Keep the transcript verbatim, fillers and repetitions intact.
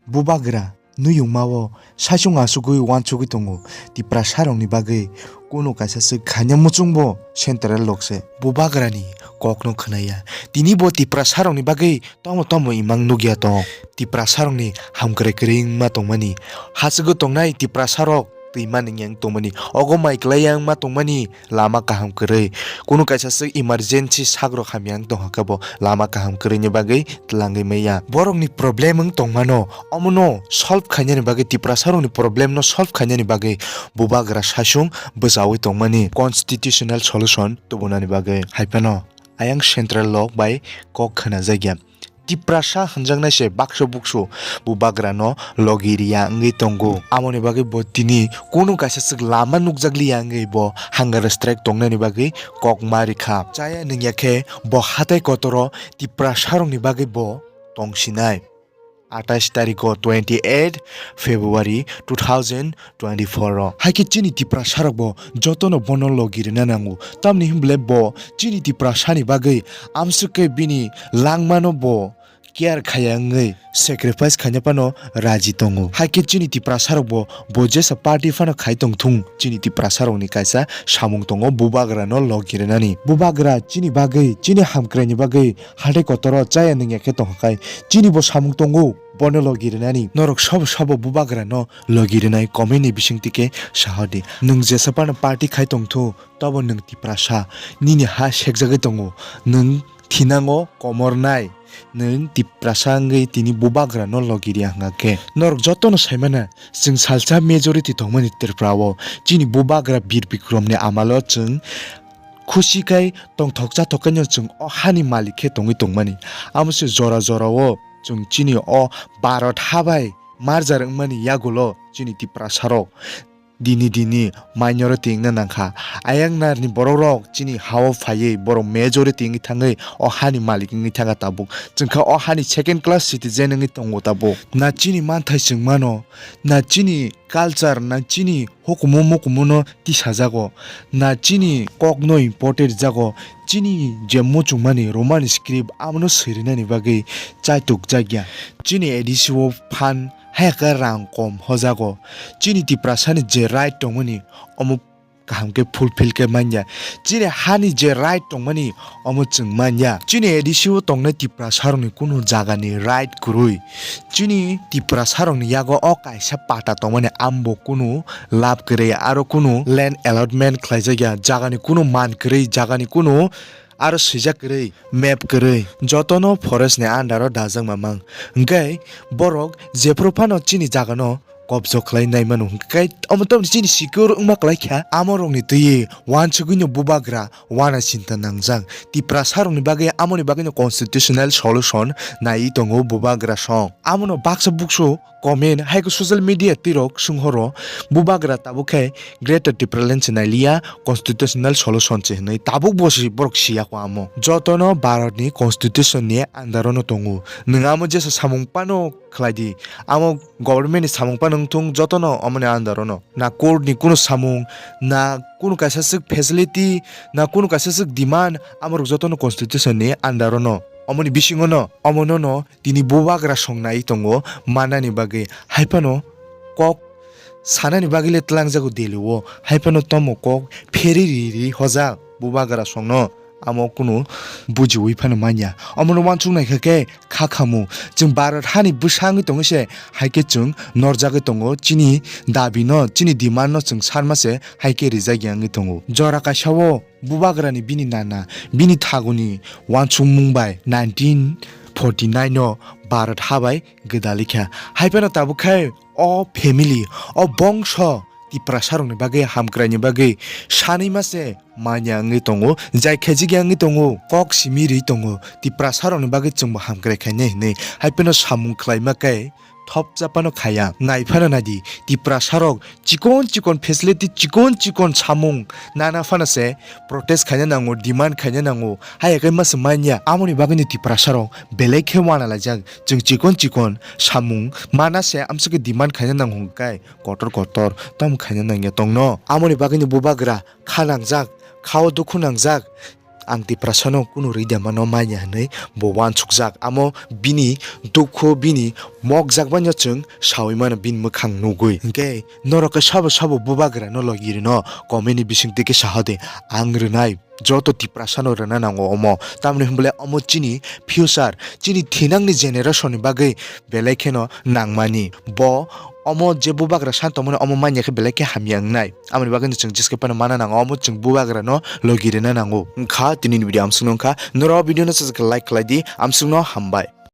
Bubagra nuyungmao saichung achugwi uansugwi tongo, Tiprasarokni bagwi kunu kaisa swk khaina muchungbo central rok se. Bubagrani kokno khwnaya, tini bo Tiprasarokni bagwi tamo tamo imang nukya tong. Tiprasarokni hamkrai kwrwi wngma tongmani, hachwgo tongnai Tiprasarok twima nungya wng tongmani, ogo mai klaiya wngma tongmani, lama kaham kwrwi. Kunu kaisa swk emergency sakrok hamya wng tongkha khe bo lama kaham kwrwini bagwi twlangwi manya. Borokni problem wng tongmano, omono solve khainani bagwi, Tiprasarokni problem no solve khainani bagwi Bubagra saichung bwchaui tongmani constitutional solution tubunani bagwi. Hai phano ayang central rok bai kok khwnajakya. Tiprasa hwnjaknai se baksa buksu Bubagrano logi riya wngwi tongo. Amoni bagwi bo tini kunu kaisa swk lama nukjakliya wngwi bo hunger strike tongnani bagwi kok ma rikha. Chaya nungya khe bo hatai kotoro Tiprasarokni bagwi bo tongsinai. Atais tarikho, twenty eight February two thousand twenty four o. Hai khe chini Tiprasarokbo jotono bono logi rwna nango. Tamni hwnble bo chini Tiprasani bagwi amswk khe bini langmano bo care khaya wngwi sacrifice khaina phano raji tongo. Hai khe chini Tiprasarokbo bo jesa party phano khai tongthung, chini Tiprasarokni kaisa samung tongo Bubagrano logi rwnani. Bubagra chini bagwi, chini hamkraini bagwi hatai kotoro chaya nungya khe tongkha khai chini bo samung tongo, bono logi rwnani. Norok sobo sobo Bubagrano logi rwnai comment ni bisingtwi khe sahodi. Nwng jesa phano party khai tongthu, tobo nwng Tiprasa, nini ha sekjagwi tongo, nwng thinango komornai, nwng Tiprasa wngwi tini Bubagrano logi riya hwnga khe. Norok jotono saimana, chwng salsa majority tongmani Tripura o, chini Bubagra Bir Bikramni amalo chwng khusi khai tongthok chathok khaino chwng o hani malik khe tongwi tongmani. Amo se jora jora o chwng chini o Bharat ha bai merger wngmani yagulo chini Tiprasarok dini dini mainyoro tingna nangkha. Ayang narni borokrok chini hao phaiwi borok majority wngwi thangwi o hani malik wngwi thangkha tabuk. Chwng kha o hani second class citizen wngwi tongo tabuk. Na chini manthai chwng mano, na chini culture, na chini hukumu mukumu no tisajago, na chini kok no important jago, chini je muchungmani Roman script abono swirinani bagwi chaitukjakya. Chini A D C o phan hai khe rang kom hojago. Chini Tiprasani je right tongmani omo kaham khe fulfill khe manya. Chini hani je right tongmani omo chwng manya. Chini A D C o tongnai Tiprasarokni kunu jagani right kwrwi. Chini Tiprasarokni yago o kaisa pata tongmani ambo kunu lab kwrwi, aro kunu land allotment khlaijakya, jagani kunu man kwrwi, jagani kunu aro swijak kwrwi, map kwrwi. Jotono forest ni under o dajakma mang. Hwnkhe borok jephru phano chini jagano kobjo khlai nai mano hwnkhe omo tamni chini secure wngma kwlai kha. Amo rokni twiwi uansugwino Bubagra wana chinta nangjak. Tiprasa rokni bagwi amoni bagwino constitutional solution naiwi tongo Bubagra song. Amono baksa buksu comment hai khe social media twirok swnghoro, Bubagra tabuk khe Greater Tipraland se nailiya, constitutional solution se hwnwi tabuk bo si borok siya kho amo. Jotono Bharat ni constitution ni under o no tongo. Nwng amo jesa samung phano khlai di, amo government ni samung phano wngthung, jotono omoni under o no. Na court ni kunu samung, na kunu kaisa swk facility, na kunu kaisa swk demand, amorok jotono constitution ni under o no. Omoni bisingo no, omono no tini Bubagra song nai tongo, manani bagwi. Hai phano kok sanani bagwi le twlangjago Delhi o, hai phano tomo kok pheri ri ri hojak Bubagra songno. Amo kunu bujiwi phano manya. Omono uansuk naikha khe kha khamu. Chwng Bharat hani bwsa wngwi tongwi se, hai khe chwng norjagwi tongo. Chini dabi no, chini demand no chwng sarma se, hai khe rijak ya wngwi tongo. Jora kaisa o Bubagra ni bini nana, bini thaguni uansukmung bai nineteen forty nine o Bharat ha bai gwdali kha. Hai phano tabuk khai o family, o bongso Tiprasa rokni bagwi, hamkrai ni bagwi sanwi ma se manya wngwi tongo, jai khajik ya wngwi tongo, kok simi rwi tongo, Tiprasa rokni bagwi chwngbo hamkrai khainai hinwi. Hai phano samung khlaima khe thopsa phano khaya. Nai phano nai di, Tiprasa rok chikon chikon facility, chikon chikon samung nana phano se protest khaina nango, demand khaina nango. Hai khe ma se manya. Amoni bagwi ni Tiprasa rok belai khe wana laijak. Chwng chikon chikon samung mana se amswk khe demand khaina nango hwnkhe kotor kotor tamo khaina nangya tongno. Amoni bagwi ni Bubagra kha nangjak, khao dukhu nangjak. ang Tiprasano kunu rwi da mano manya hwnwi bo uansukjak. Amo bini dukhu, bini mokjak bai no chwng saui mano bini mwkhang nugwi. Hinkhe norok khe sabo sabo bubagra no logi rino comment ni bisingtwi khe saha de, ang rwnai. Joto Tiprasano rwna nango omo. Tamni hwnbole omo chini future, chini thinangni generation ni bagwi belai kheno nangmani. Bo omo je bubagra san tongmani omo manya khe belai khe hamya wngnai. Amoni bagwi no chwng jeske phano mana nango, omo chwng bubagrano logi rwna nango. Wngkha tinini video amsukno wngkha. Norok video no sajak like khlai di, amsukno hambai.